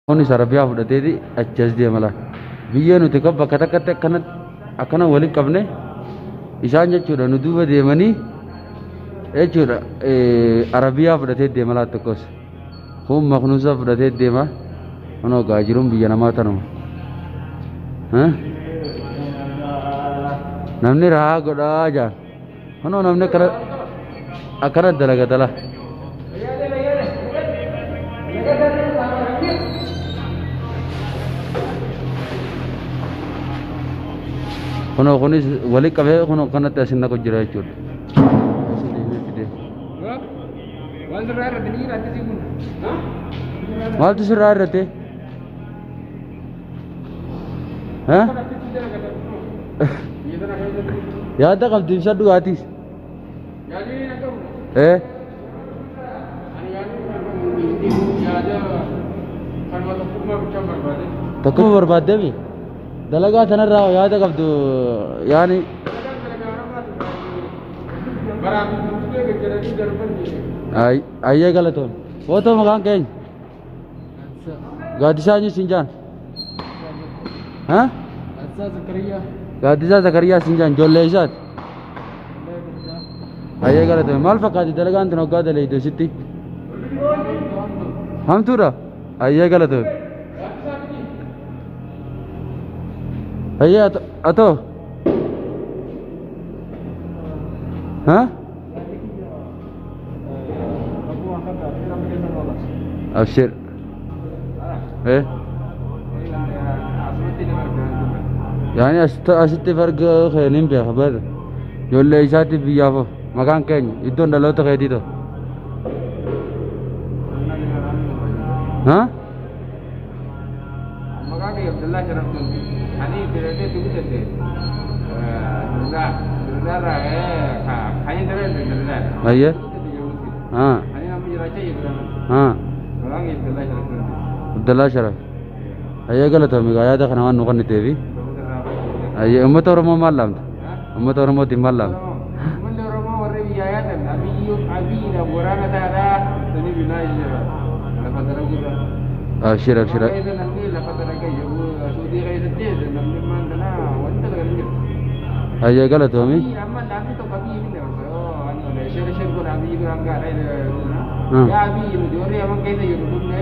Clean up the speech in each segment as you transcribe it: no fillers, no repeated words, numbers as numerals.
Kunis Arabiyaa fudhateeti achi as deema laal. Biyyee nuti kan bakka takkatti akkana akkana waliin qabne isaan jechuudha nu duuba deemanii jechuudha Arabiyaa fudhatee deema laal tokkos. Kun maknuusa fudhatee deema. Kunoo gaajiruun biyya namaa tanuma. Namni rahaa godhaa jaan. Kunoo namni akkana akkana dalagata laal. Kunoo kunis wali qabee kunoo kanatti asin naqu jira jechuudha. Asin deemee fidee. Waan sirraa irratti ni jira akkasii kun. Maaltu sirraa irratti? Yaada qabdi ibsa dhugaatiis. Ee. Tokkummaa barbaaddeemi. Dalagaa sanarraa yaada qabdu yaani. Ayyee galatoon. Footoo maqaan keenya. Gaaddisaa eenyu siin jaan? Gaaddisaa Zakariyaa siin jaan ijoollee isaati. Ayyee galatoon. Maal fakkaati dalagaan tun hoggaa daleeydu sitti? Hamtuudha. Ayyee galatoon. Ayyee atoo. Abshir. Yaani asitti farga keeniin beeka bara. Ijoollee isaatiif biyyaaf maqaan keenya iddoon dhaloota keetii ta'u. Maqaan kee Abdullaa Sharaftuun. Ani diratee itti guddate. Dirdaa. Dirdaarraa kan dirate dirdaa. Ayyee. Ani amma jiraachaa jiru. Maqaan kee Abdullaa Sharaftuun. Abdullaa Sharaf. Ayyee galatoomi yaada kana waan nu kenniteefi. Ayyee uummata Oromoo maal laamta? Uummata Oromootiin maal laamta? Uummanni Oromoo warri biyyaa yaadan abiyyiidhaaf waraana taadhaa sanii binaa jechuudha. Lafa dalaguudha. Abshir abshir. Keessa namni lafa dalaga jiru suutii keessatti namni maan kanaa wanta dalagan jiru. Ayyee galatoomi. Amma namni tokko abiyyi hin dabarsu. Ani share share godha abiyyi biraan gaadha. Yaa abiyyi nuti warri yaman keessa jiru dhufne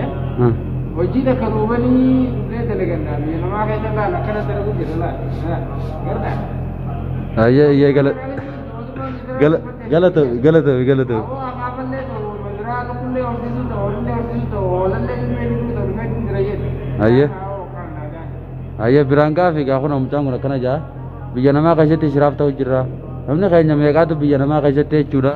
hojii takka duubanii dhufnee dalaganna biyya namaa keessa laal akkana dalagu jira laal. Gardaa. Ayyee ayyee galatoomi galatoomi galatoomi. Ayyee. Ayyee biraan gaafi gaa kun mucaan kun akkana jaa biyya namaa keessatti shiraaf ta'u jirra. Namni keenya meeqaatu biyya namaa keessatti jechuudha.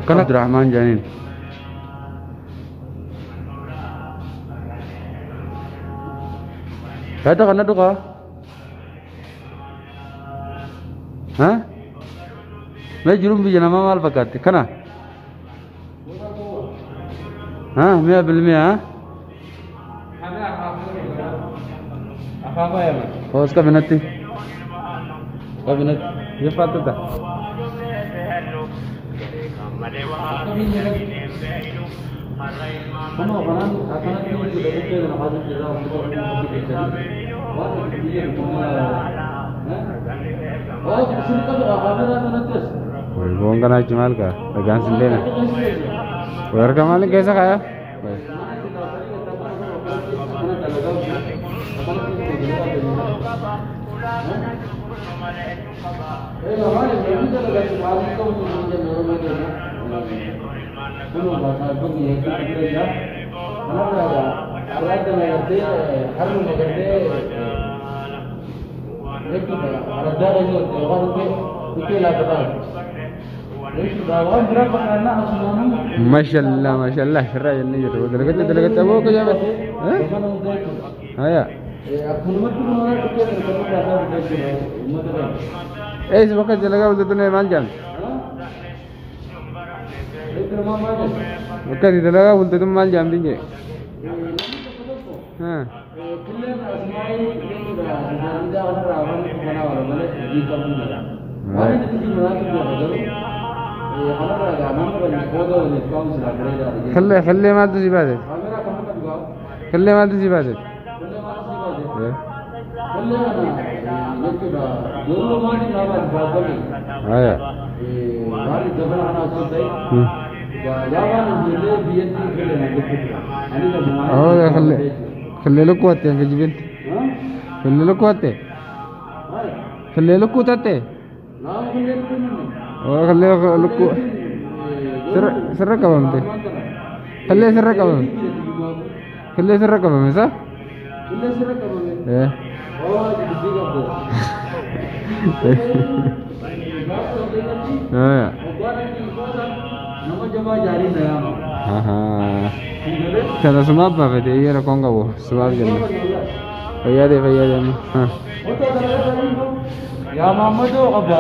Akkana Abdurrahmaan jedhaniin. Yaada kana dhugaa? Mee jiruun biyya namaa maal fakkaatti? Kana? Mi'a bilmi'a? Hoos qabinatti. Qabinatti. Yeffattata. Kunoo kanaan akkanatti jechuudha bukkee kana kaasuu jirra uummata keessatti. Waan biyya Oo isin qabu kaameraa kanattis. Boon kanaa jechuun maal kaa? Dhagaan sin deeme. Warra maal keessa kaayaa? Waan biraa fakkaannaa asumaanuu. Mashallaa mashallaa sirraa jennee jirra. Dalagacha dalagacha boo akka jaabate. Haya. Akkanumatti kun waan dhukkee dargaggoota kaasaa jechuudha uummata kana. Eessa bakka dalagaa bultatu maal jaamte? Bakka ati dalagaa bultatu maal jaamti jee? Killeen asmaa'ii jechuudha tajaajila kanarraa waan kanaa wala malee hojii qabuu jira. Waan inni itti manaatu jira garuu kanarraa gaa nama kan qooda waliif kaa'u silaa bareedaadha. Killee killee maaltu si baase? Kaameraa kam akka dhugaa? Killee maaltu si baase? Killee maaltu si baase? Killee kana jechuudha ijoollee maaliif naa baase baafame? Haya. Maali dabala kana osoo ta'e gaafaan ijoollee biyyatti killee na jechuudha. Ani lamumaa. Oo killee killee lukkuu hatte hin kijibin. Killee lukkuu hatte? Killee lukkuu tatte? Naa killee lukkuu nunni. Oo killee lukkuu sirra qabamte. Killee sirra qabame. Killee sirra qabame sa? Killee sirra qabame. Oo dubbii qabdu. Haya. Nama jabaa jaarii na yaama. Kana sumaaf baafate iyyee rakkoon qabu sumaaf jenna. Fayyaa ta'e fayyaa ta'e amma. Yaa Maammadoo qabda.